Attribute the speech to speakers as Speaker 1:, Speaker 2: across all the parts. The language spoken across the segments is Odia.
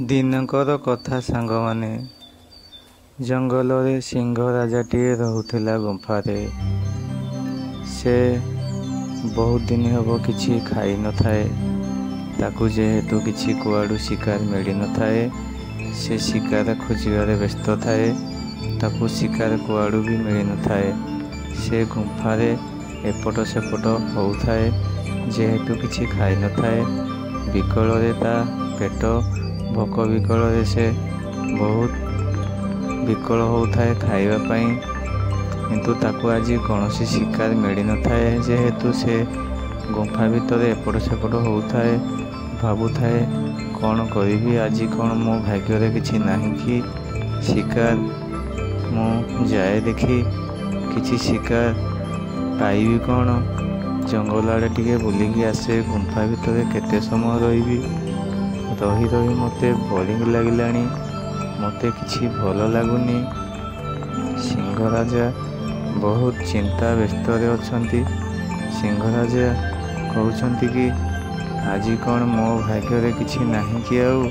Speaker 1: ଦିନକର କଥା ସାଙ୍ଗମାନେ, ଜଙ୍ଗଲରେ ସିଂହ ରାଜାଟିଏ ରହୁଥିଲା ଗୁମ୍ଫାରେ। ସେ ବହୁତ ଦିନ ହେବ କିଛି ଖାଇନଥାଏ। ତାକୁ ଯେହେତୁ କିଛି କୁଆଡ଼ୁ ଶିକାର ମିଳିନଥାଏ, ସେ ଶିକାର ଖୋଜିବାରେ ବ୍ୟସ୍ତ ଥାଏ। ତାକୁ ଶିକାର କୁଆଡ଼ୁ ବି ମିଳିନଥାଏ। ସେ ଗୁମ୍ଫାରେ ଏପଟ ସେପଟ ହେଉଥାଏ। ଯେହେତୁ କିଛି ଖାଇନଥାଏ, ବିକଳରେ ତା ପେଟ ଭୋକ ବିକଳରେ ସେ ବହୁତ ବିକଳ ହେଉଥାଏ ଖାଇବା ପାଇଁ। କିନ୍ତୁ ତାକୁ ଆଜି କୌଣସି ଶିକାର ମିଳିନଥାଏ। ଯେହେତୁ ସେ ଗୁମ୍ଫା ଭିତରେ ଏପଟ ସେପଟ ହେଉଥାଏ, ଭାବୁଥାଏ କ'ଣ କରିବି ଆଜି, କ'ଣ ମୋ ଭାଗ୍ୟରେ କିଛି ନାହିଁ କି ଶିକାର? ମୁଁ ଯାଏ ଦେଖି କିଛି ଶିକାର ପାଇବି କ'ଣ। ଜଙ୍ଗଲ ଆଡ଼େ ଟିକେ ବୁଲିକି ଆସେ, ଗୁମ୍ଫା ଭିତରେ କେତେ ସମୟ ରହିବି? ରହି ରହି ମୋତେ ବୋରିଂ ଲାଗିଲାଣି, ମୋତେ କିଛି ଭଲ ଲାଗୁନି। ସିଂହ ରାଜା ବହୁତ ଚିନ୍ତା ବ୍ୟସ୍ତରେ ଅଛନ୍ତି। ସିଂହ ରାଜା କହୁଛନ୍ତି କି ଆଜି କ'ଣ ମୋ ଭାଗ୍ୟରେ କିଛି ନାହିଁ କି ଆଉ?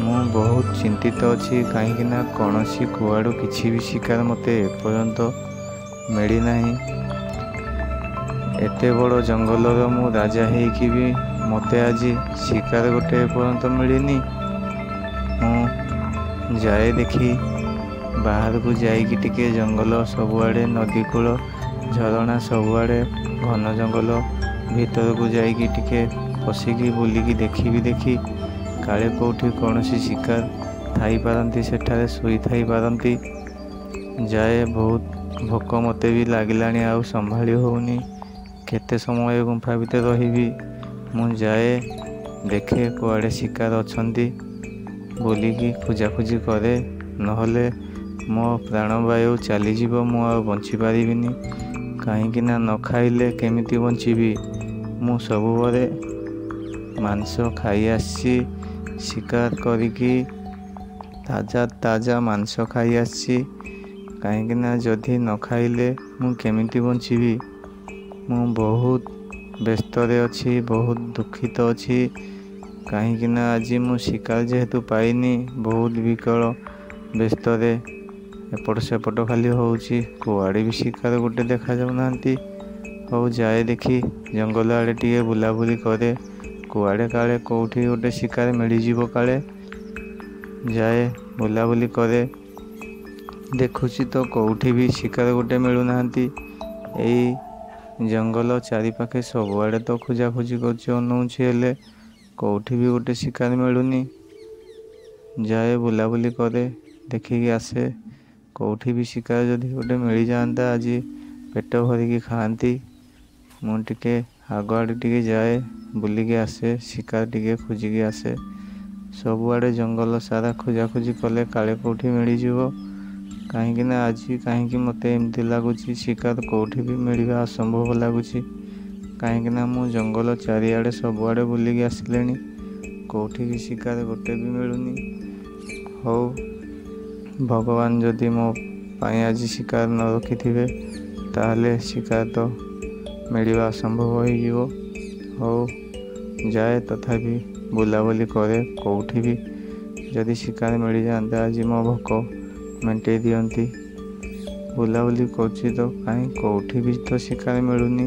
Speaker 1: ମୁଁ ବହୁତ ଚିନ୍ତିତ ଅଛି, କାହିଁକିନା କୌଣସି କୁଆଡ଼ୁ କିଛି ବି ଶିକାର ମୋତେ ଏପର୍ଯ୍ୟନ୍ତ ମିଳିନାହିଁ। ଏତେ ବଡ଼ ଜଙ୍ଗଲର ମୁଁ ରାଜା ହେଇକି ବି ମୋତେ ଆଜି ଶିକାର ଗୋଟେ ଏପର୍ଯ୍ୟନ୍ତ ମିଳିନି। ମୁଁ ଯାଏ ଦେଖି, ବାହାରକୁ ଯାଇକି ଟିକେ ଜଙ୍ଗଲ ସବୁଆଡ଼େ, ନଦୀ କୂଳ, ଝରଣା ସବୁଆଡ଼େ, ଘନ ଜଙ୍ଗଲ ଭିତରକୁ ଯାଇକି ଟିକେ ପଶିକି ବୁଲିକି ଦେଖିବି ଦେଖି, କାଳେ କେଉଁଠି କୌଣସି ଶିକାର ଥାଇପାରନ୍ତି, ସେଠାରେ ଶୋଇଥାଇପାରନ୍ତି। ଯାଏ, ବହୁତ ଭୋକ ମୋତେ ବି ଲାଗିଲାଣି, ଆଉ ସମ୍ଭାଳି ହେଉନି। କେତେ ସମୟ ଗୁମ୍ଫା ଭିତରେ ରହିବି? ମୁଁ ଯାଏ ଦେଖେ କୁଆଡ଼େ ଶିକାର ଅଛନ୍ତି, ବୁଲିକି ଖୋଜାଖୋଜି କରେ, ନହେଲେ ମୋ ପ୍ରାଣବାୟୁ ଚାଲିଯିବ, ମୁଁ ଆଉ ବଞ୍ଚିପାରିବିନି। କାହିଁକିନା ନ ଖାଇଲେ କେମିତି ବଞ୍ଚିବି? ମୁଁ ସବୁବେଳେ ମାଂସ ଖାଇ ଆସିଛି, ଶିକାର କରିକି ତାଜା ତାଜା ମାଂସ ଖାଇ ଆସିଛି। କାହିଁକିନା ଯଦି ନ ଖାଇଲେ ମୁଁ କେମିତି ବଞ୍ଚିବି? ମୁଁ ବହୁତ ବ୍ୟସ୍ତରେ ଅଛି, ବହୁତ ଦୁଃଖିତ ଅଛି, କାହିଁକିନା ଆଜି ମୁଁ ଶିକାର ଯେହେତୁ ପାଇନି, ବହୁତ ବିକଳ ବ୍ୟସ୍ତରେ ଏପଟ ସେପଟ ଖାଲି ହେଉଛି। କୁଆଡ଼େ ବି ଶିକାର ଗୋଟେ ଦେଖାଯାଉନାହାନ୍ତି। ହଉ, ଯାଏ ଦେଖି ଜଙ୍ଗଲ ଆଡ଼େ ଟିକେ ବୁଲାବୁଲି କରେ, କୁଆଡ଼େ କାଳେ କେଉଁଠି ଗୋଟେ ଶିକାର ମିଳିଯିବ କାଳେ। ଯାଏ ବୁଲାବୁଲି କରେ, ଦେଖୁଛି ତ କେଉଁଠି ବି ଶିକାର ଗୋଟେ ମିଳୁନାହାନ୍ତି। ଏଇ ଜଙ୍ଗଲ ଚାରିପାଖେ ସବୁଆଡ଼େ ତ ଖୋଜାଖୋଜି କରୁଛି, ଅନଉଛି, ହେଲେ କେଉଁଠି ବି ଗୋଟେ ଶିକାର ମିଳୁନି। ଯାଏ ବୁଲାବୁଲି କରେ, ଦେଖିକି ଆସେ, କେଉଁଠି ବି ଶିକାର ଯଦି ଗୋଟେ ମିଳିଯାଆନ୍ତା ଆଜି ପେଟ ଭରିକି ଖାଆନ୍ତି। ମୁଁ ଟିକେ ଆଗ ଆଡ଼େ ଟିକେ ଯାଏ, ବୁଲିକି ଆସେ, ଶିକାର ଟିକେ ଖୋଜିକି ଆସେ। ସବୁଆଡ଼େ ଜଙ୍ଗଲ ସାରା ଖୋଜାଖୋଜି କଲେ କାଳେ କେଉଁଠି ମିଳିଯିବ। କାହିଁକିନା ଆଜି କାହିଁକି ମୋତେ ଏମିତି ଲାଗୁଛି, ଶିକାର କେଉଁଠି ବି ମିଳିବା ଅସମ୍ଭବ ଲାଗୁଛି। କାହିଁକିନା ମୁଁ ଜଙ୍ଗଲ ଚାରିଆଡ଼େ ସବୁଆଡ଼େ ବୁଲିକି ଆସିଲିଣି, କେଉଁଠି ବି ଶିକାର ଗୋଟେ ବି ମିଳୁନି। ହଉ, ଭଗବାନ ଯଦି ମୋ ପାଇଁ ଆଜି ଶିକାର ନ ରଖିଥିବେ ତାହେଲେ ଶିକାର ତ ମିଳିବା ଅସମ୍ଭବ ହେଇଯିବ। ହଉ, ଯାଏ ତଥାପି ବୁଲାବୁଲି କରେ, କେଉଁଠି ବି ଯଦି ଶିକାର ମିଳିଯାଆନ୍ତା ଆଜି ମୋ ଭୋକ ମେଣ୍ଟେଇ ଦିଅନ୍ତି। ବୁଲାବୁଲି କରୁଛି ତ କାହିଁ କେଉଁଠି ବି ତ ଶିକାର ମିଳୁନି।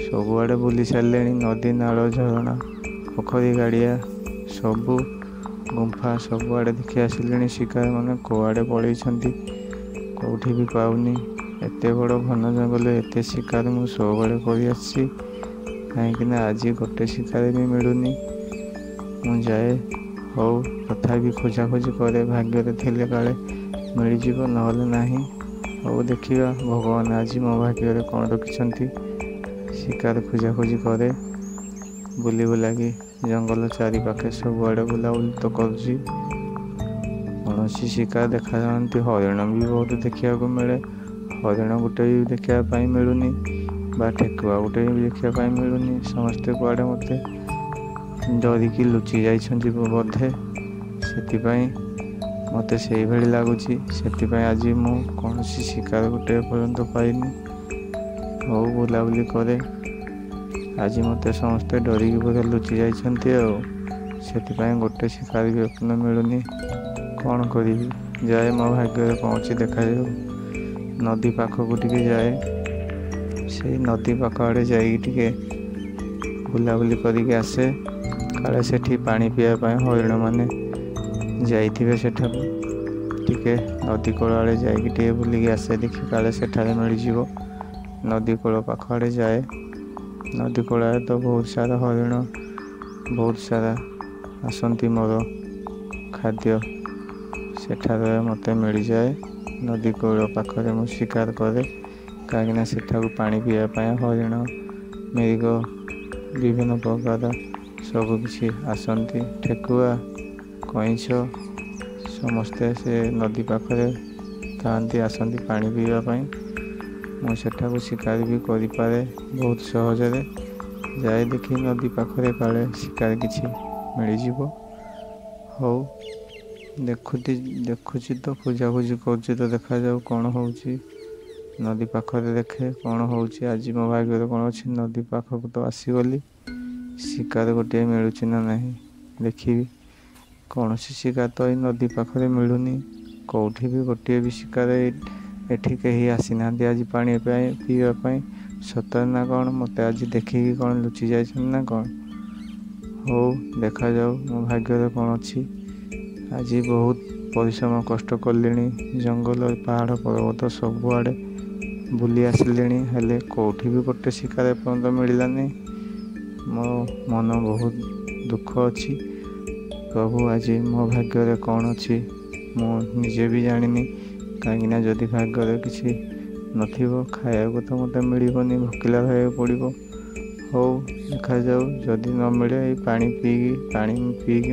Speaker 1: ସବୁଆଡ଼େ ବୁଲି ସାରିଲେଣି, ନଦୀ, ନାଳ, ଝରଣା, ପୋଖରୀ, ଗାଡ଼ିଆ, ସବୁ ଗୁମ୍ଫା ସବୁଆଡ଼େ ଦେଖି ଆସିଲେଣି। ଶିକାର ମାନେ କୁଆଡ଼େ ପଳେଇଛନ୍ତି? କେଉଁଠି ବି ପାଉନି। ଏତେ ବଡ଼ ଘନ ଜଙ୍ଗଲ, ଏତେ ଶିକାର ମୁଁ ସବୁବେଳେ କରିଆସିଛି, କାହିଁକିନା ଆଜି ଗୋଟେ ଶିକାର ବି ମିଳୁନି। ମୁଁ ଯାଏ, ହଉ ତଥାପି ଖୋଜାଖୋଜି କରେ, ଭାଗ୍ୟରେ ଥିଲେ କାଳେ ମିଳିଯିବ, ନହେଲେ ନାହିଁ। ହଉ, ଦେଖିବା ଭଗବାନ ଆଜି ମୋ ଭାଗ୍ୟରେ କ'ଣ ରଖିଛନ୍ତି। ଶିକାର ଖୋଜାଖୋଜି କରେ ବୁଲି ବୁଲାକି ଜଙ୍ଗଲ ଚାରିପାଖେ ସବୁଆଡ଼େ ବୁଲାବୁଲି ତ କରୁଛି, କୌଣସି ଶିକାର ଦେଖାଯାଆନ୍ତି। ହରିଣ ବି ବହୁତ ଦେଖିବାକୁ ମିଳେ, ହରିଣ ଗୋଟେ ବି ଦେଖିବା ପାଇଁ ମିଳୁନି ବା ଠେକୁଆ ଗୋଟେ ବି ଦେଖିବା ପାଇଁ ମିଳୁନି। ସମସ୍ତେ କୁଆଡ଼େ ମୋତେ ଡରିକି ଲୁଚି ଯାଇଛନ୍ତି ବୋଧେ, ସେଥିପାଇଁ ମୋତେ ସେଇଭଳି ଲାଗୁଛି। ସେଥିପାଇଁ ଆଜି ମୁଁ କୌଣସି ଶିକାର ଗୋଟେ ଏପର୍ଯ୍ୟନ୍ତ ପାଇନି। ହଉ, ବୁଲାବୁଲି କରେ। ଆଜି ମୋତେ ସମସ୍ତେ ଡରିକି ବୋଧେ ଲୁଚି ଯାଇଛନ୍ତି ଆଉ ସେଥିପାଇଁ ଗୋଟେ ଶିକାର ବି ଏପର୍ଯ୍ୟନ୍ତ ମିଳୁନି। କ'ଣ କରିବି? ଯାଏ, ମୋ ଭାଗ୍ୟରେ କ'ଣ ଅଛି ଦେଖାଯାଉ। ନଦୀ ପାଖକୁ ଟିକେ ଯାଏ, ସେଇ ନଦୀ ପାଖ ଆଡ଼େ ଯାଇକି ଟିକେ ବୁଲାବୁଲି କରିକି ଆସେ। କାଳେ ସେଠି ପାଣି ପିଇବା ପାଇଁ ହରିଣମାନେ ଯାଇଥିବେ ସେଠାକୁ। ଟିକେ ନଦୀ କୂଳ ଆଡ଼େ ଯାଇକି ଟିକେ ବୁଲିକି ଆସେ ଦେଖି, କାଳେ ସେଠାରେ ମିଳିଯିବ। ନଦୀ କୂଳ ପାଖ ଆଡ଼େ ଯାଏ। ନଦୀ କୂଳରେ ତ ବହୁତ ସାରା ହରିଣ, ବହୁତ ସାରା ଆସନ୍ତି। ମୋର ଖାଦ୍ୟ ସେଠାରେ ମୋତେ ମିଳିଯାଏ। ନଦୀ କୂଳ ପାଖରେ ମୁଁ ଶିକାର କରେ, କାହିଁକିନା ସେଠାକୁ ପାଣି ପିଇବା ପାଇଁ ହରିଣ, ମିରିଗ, ବିଭିନ୍ନ ପ୍ରକାର ସବୁକିଛି ଆସନ୍ତି। ଠେକୁଆ, କଇଁଛ ସମସ୍ତେ ସେ ନଦୀ ପାଖରେ ଥାଆନ୍ତି, ଆସନ୍ତି ପାଣି ପିଇବା ପାଇଁ। ମୁଁ ସେଠାକୁ ଶିକାର ବି କରିପାରେ ବହୁତ ସହଜରେ। ଯାଏ ଦେଖି ନଦୀ ପାଖରେ, କାଳେ ଶିକାର କିଛି ମିଳିଯିବ। ହଉ, ଦେଖୁଛି, ଦେଖୁଛି ତ, ଖୋଜାଖୋଜି କରୁଛି ତ, ଦେଖାଯାଉ କ'ଣ ହେଉଛି। ନଦୀ ପାଖରେ ଦେଖେ କ'ଣ ହେଉଛି, ଆଜି ମୋ ଭାଗ୍ୟରେ କ'ଣ ଅଛି। ନଦୀ ପାଖକୁ ତ ଆସିଗଲି, ଶିକାର ଗୋଟିଏ ମିଳୁଛି ନା ନାହିଁ ଦେଖିବି। କୌଣସି ଶିକାର ତ ଏଇ ନଦୀ ପାଖରେ ମିଳୁନି। କେଉଁଠି ବି ଗୋଟିଏ ବି ଶିକାର, ଏଠି କେହି ଆସିନାହାନ୍ତି ଆଜି ପାଣି ପାଇଁ ପିଇବା ପାଇଁ। ସତରେ ନା କ'ଣ? ମୋତେ ଆଜି ଦେଖିକି କ'ଣ ଲୁଚି ଯାଇଛନ୍ତି ନା କ'ଣ? ହଉ, ଦେଖାଯାଉ ମୋ ଭାଗ୍ୟରେ କ'ଣ ଅଛି। ଆଜି ବହୁତ ପରିଶ୍ରମ କଷ୍ଟ କଲିଣି, ଜଙ୍ଗଲ, ପାହାଡ଼, ପର୍ବତ ସବୁଆଡ଼େ ବୁଲି ଆସିଲିଣି, ହେଲେ କେଉଁଠି ବି ଗୋଟେ ଶିକାର ଏପର୍ଯ୍ୟନ୍ତ ମିଳିଲାନି। ମୋ ମନ ବହୁତ ଦୁଃଖ ଅଛି। ପ୍ରଭୁ, ଆଜି ମୋ ଭାଗ୍ୟରେ କ'ଣ ଅଛି ମୁଁ ନିଜେ ବି ଜାଣିନି। କାହିଁକିନା ଯଦି ଭାଗ୍ୟରେ କିଛି ନଥିବ, ଖାଇବାକୁ ତ ମୋତେ ମିଳିବନି, ଭୋକିଲା ରହିବାକୁ ପଡ଼ିବ। ହଉ, ଦେଖାଯାଉ, ଯଦି ନ ମିଳେ ଏଇ ପାଣି ପିଇକି